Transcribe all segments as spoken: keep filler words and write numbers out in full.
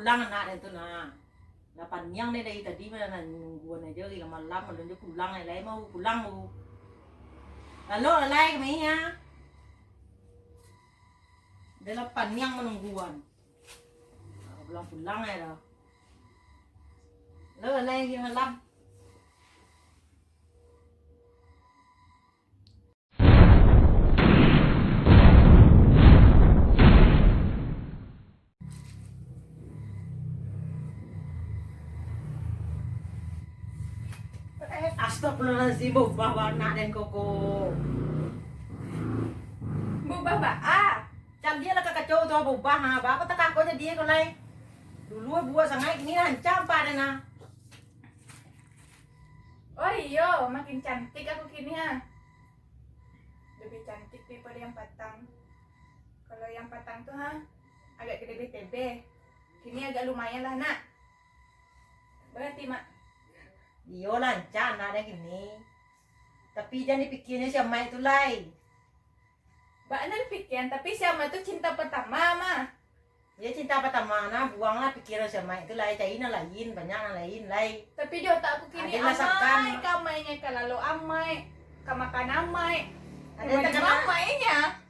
Pulang anak den tu nah. Lah paniang den dari tadi, malah nungguan ajo, lah malam, malam jo pulang, lai mau pulang tu. Lalu lai kami ha. Den lah paniang manungguan. Pulang-pulang ai dah. Lalu lai malam. Eh, astagfirullahalazim, baubah bana den koko. Baubah baa? Caliak lah ka kaco tu, baubah ha. Baa kok takako jadi ko lai. Dulu buek sangaik, kini rancak ampek den ha. Oh iyo, makin cantik aku kini ha. Lebih cantik daripada yang patang. Kalau yang patang tu ha, agak lebih tebeh. Kini agak lumayan lah nak. Berarti mak. Iyo, rancak anak den kini. Tapi jan dipikianyo si Amaik tu lai. Baa nan pikian, tapi si Amaik tu cinta pertama mah. Yo cinta pertama nah, buanglah pikiran si Amaik tu lai, cari nan lain, banyak nan lain lai. Tapi di otak aku kini, Amaik, ka Amaik, ka lalok Amaik, ka makan Amaik. Ado Amaik,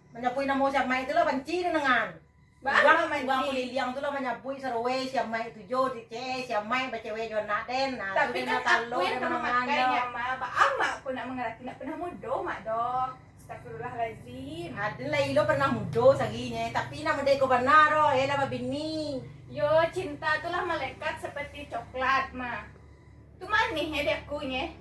manyabuik namo si Amaik tu lah banci tu dengan. Urang, urang kuliliang tu lah manyabuik saruwe si Amaik tu jo, cek si Amaik bacewek jo anak den. Nah, tapi kan aku nan mamakai nyo mah, baa mak ko nak mangarati, nak pernah mudo mak doh. Astagfirullahalazim. Aden lai lo pernah mudo sarinyo, tapi nak mode ko bana doh, eh lah babini. Yo, cinta tu lah malekat seperti coklat mah. Tu manih eh di aku nye.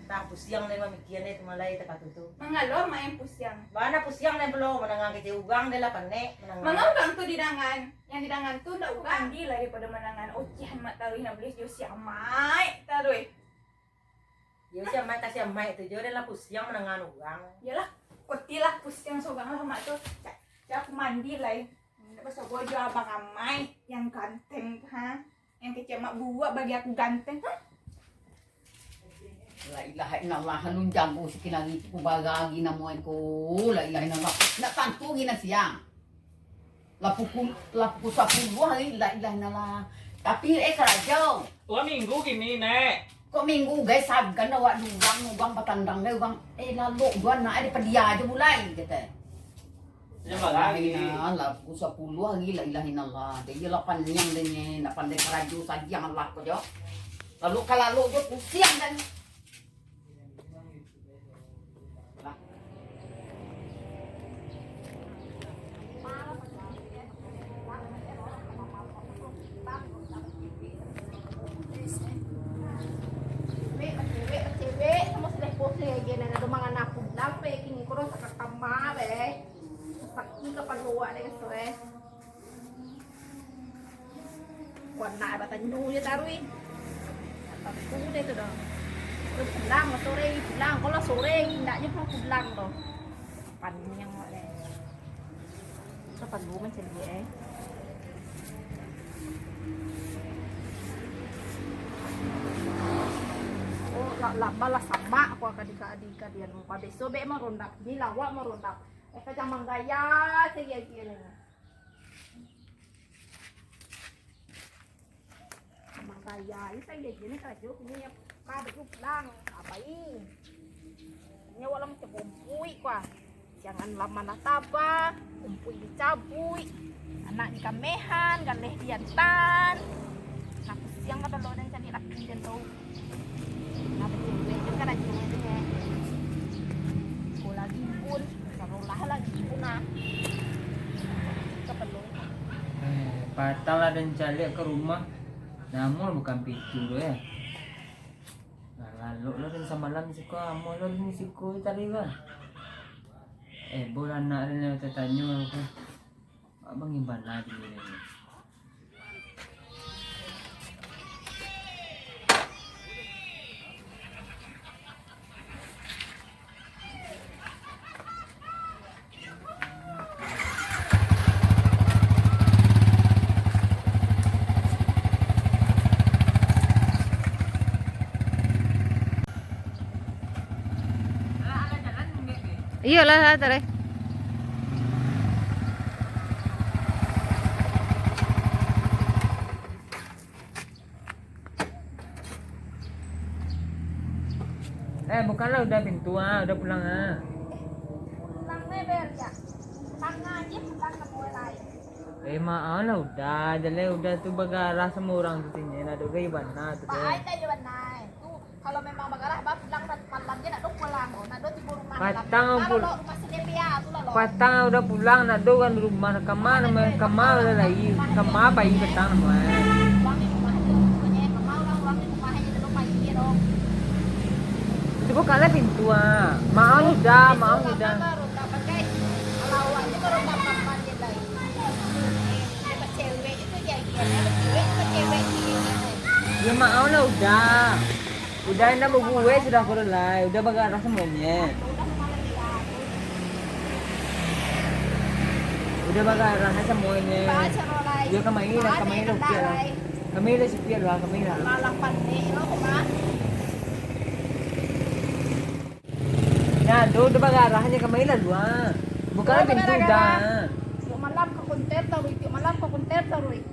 Tah pusiang lai mamikia tu malai takatu tu. Mangalo main pusiang. Bana pusiang lai pulo, mandanga kecek urang den lah panek mandanga. Manga urang tu didangan, yang didangan tu ndak urang. Mandi lah daripada mandangan ocehan mak taruih nak beli jo si Amaik taruih. Yo si Amaik ka si Amaik tu jo, den lah pusiang mandanga urang. Yalah, koti lah pusiang sorang lah mak tu. Cak, cak aku mandi lai. Ndak basogo jo abang Amaik yang ganteng tu ha. Yang kecek mak buruak bagi aku ganteng ha. La ilaha illallah, alun jago sikit lagi tu, bara lagi namo ko. La ilaha illallah. Nak tantu gina siang. Lah pukul, lah pukul sapuluah hari, la ilaha illallah. Tapi eh karajo. Dua minggu kini, Nek. Kok minggu, guys, sagan awak dugang, dugang patandang deh, dugang. Eh, lalok duan nak ada pedia aja mulai, kata. Lah pukul sapuluah hari, la ilaha illallah. Dia lapan niang deh ni, lapan deh karajo saja Allah ko jo. Lalu kalau lalok jo pusiang kan. Sakik kapalo awak dek ketek eh. Kok nak batanyo je taruih. Tantu deh tu dah. Pulang sore, pulang. Kalau sore, indaknyo pulang, pulang tu. Paniang awak deh. Kapan lu mancaliak eh. Oh, lah, lah, balas samak aku ka dika-dika dia. Muka beso bek marondap. Ni lawak marondap. Eh, kacang manggaya, cari-cari ni. Manggaya, ini saya jadi ni karajo kini ya, ka baju pulang, apai. Ini awak lah macam umpuik kuah. Jangan lama lah tabah, umpuik dicabuik. Anak dikamehan, galeh diantan. Nah, pusiang ka dolo dan cari laki dan tau. Nah, betul-betul kan aja ni, eh. Ko lagi pun, sarolah lagi pun, nah. Kapalo. Eh, patang lah den caliak ka rumah. Namun bukan pitu tu, eh. Nah, lalok lah den samalam siko, amuah lah den siko tadi kan. Eh, bol anak den tatanyo aku. Abang gimana dulu den? Iyolah, lah, taruih. Eh, bukalah Uda pintu ah, Uda pulang ah. Pulang ni ber ya. Tangah je pulang ke mulai. Eh, maaf lah Uda, jaleh Uda tu bagarah samo urang tu sini, nak dok gai bana tu. Ba ai tak je bana. Tu kalau memang bagarah, ba pulang sa-, malam je nak dok pulang. Nak dok tibo rumah malam. Patang Kalau pul- lo rumah sini pia tu lah lo. Patang Uda pulang, nak dok kan rumah, kama nama, kama lah lai, kama pai patang nama. Pulang ni rumah je, pokoknya kama urang, urang ni rumah je, nak dok pai je dong. Tu bukalah pintu ah. Maaf Uda, maaf Uda. Baru tak pakai. Kalau awak ni baru tak pakai je lai. Dia bercewek itu je, dia bercewek itu je. Ya maaf lah Uda. Uda indak babuek sudah ko lai. Uda bagarah samuanyo. Uda bagarah samuanyo. Yo kamari lah, kamari lah, supiak lah. Kamari lah, supiak lah, kamari lah. Nah, tu, tu bagarahnyo kamari lah, Uda. Bukalah pintu, Uda. Tiok malam ka konter taruih, tiok malam ka konter taruih.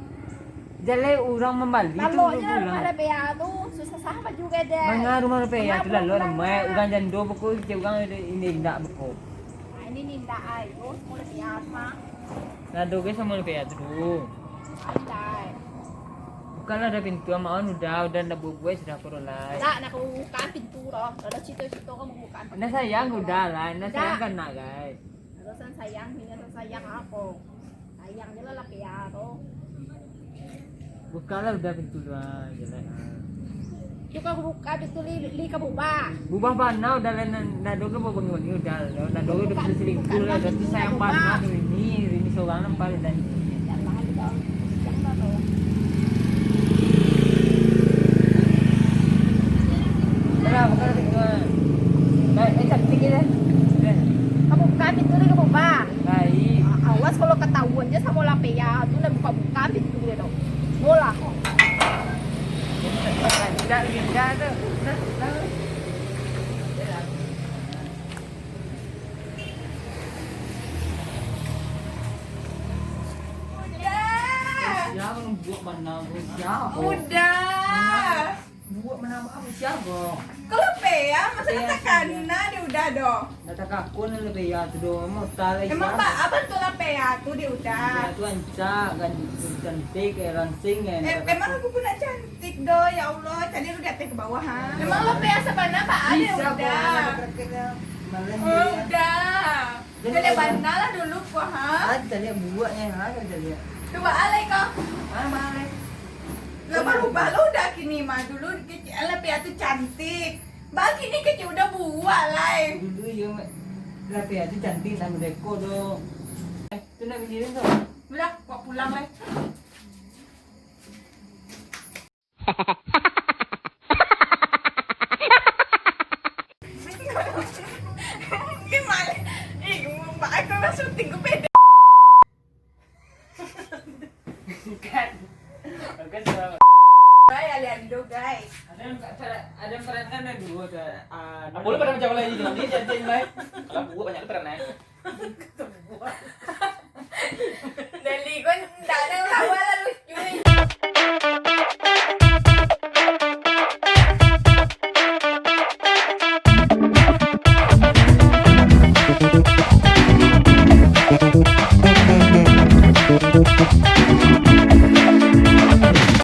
Jaleh urang mambali tu. Laloknyo rumah lapia tu, susah-susah baju gadai. Manga rumah lapia tu lalok ramai. Urang jando beko, kecek urang ini indak beko. Nah, ini indak ai, oh, semua lapia tu mah. Nah, doge samo lapia tu dulu. Santai. Bukalah Uda pintu, amak on Uda, Uda ndak babuek sudah ko lai. Ndak, nak buka pintu doh. Kalau cito-cito ka buka pintu. Ndak sayang Uda lah, ndak sayang kan nak, guys. Alasan sayang, ini alasan sayang apo? Sayang je lah lapia tu. Bukalah Uda pintu tu ah, jelek ah. Tu ka buka pintu li, li ka bubah. Bubah bana Uda lah, nan, nan doge babangun ni Uda lah, nan doge Uda bisa selingkuh lah, Uda tu sayang bana tu Rini, Rini sorang nampak Uda ni. Jangan lah, jangan lah tu. Uda lah, bukalah pintu ah. Baik, eh, cantik je lah. Uda. Ka buka pintu ni ka bubah. Baik. Ah, awas kalau ketahuan je samo lapia tu, lah buka-buka pintu dia tu. Bola. Tidak, tidak tu. Nah, nah. Uda. Siapa yang buat mana, Bro? Siapa? Uda. Buat mana, Bro? Siapa? Kalau pea, masa Pea tak takana di Uda doh? Ndak takakun lah pea tu doh. Mau tahu lah. Emang siapa? Ba-, apa tu lah pea tu di Uda? Pea tu rancak, kan, cantik, kayak ransing, kan. Eh, emang aku pun nak cantik doh, ya Allah. Tadi lu di atas ke bawah, ha? Emang lo pea sabana ba di Uda? Bisa, Bro, ada prakteknya. Malam Oh, ni, ya. Uda. Jadi, jadi bana lah dulu ko, ha? Ah, kita lihat buaknya, ha, kita lihat. Cuba alai ko. Ah, mana? Lah, barubah lo Uda kini mah. Dulu kecek lah pea tu cantik. Ba kini kecek Uda buak lai. Dulu yo, lah pea tu cantik, nak mereko tu. Eh, tu nak berdiri tu. Uda, buat pulang lai. Gimana? Ih, aku lah syuting ku pede. Bukan. Bukan salah. Guys, Aliando, guys. Ada yang, ada yang perankan ada dua tu. Ah, apa lu pada macam lagi tu? Ni cantik, guys. Kalau buat banyak tu peran, eh. Dali ko ndak ado lawan lah, lucu ni.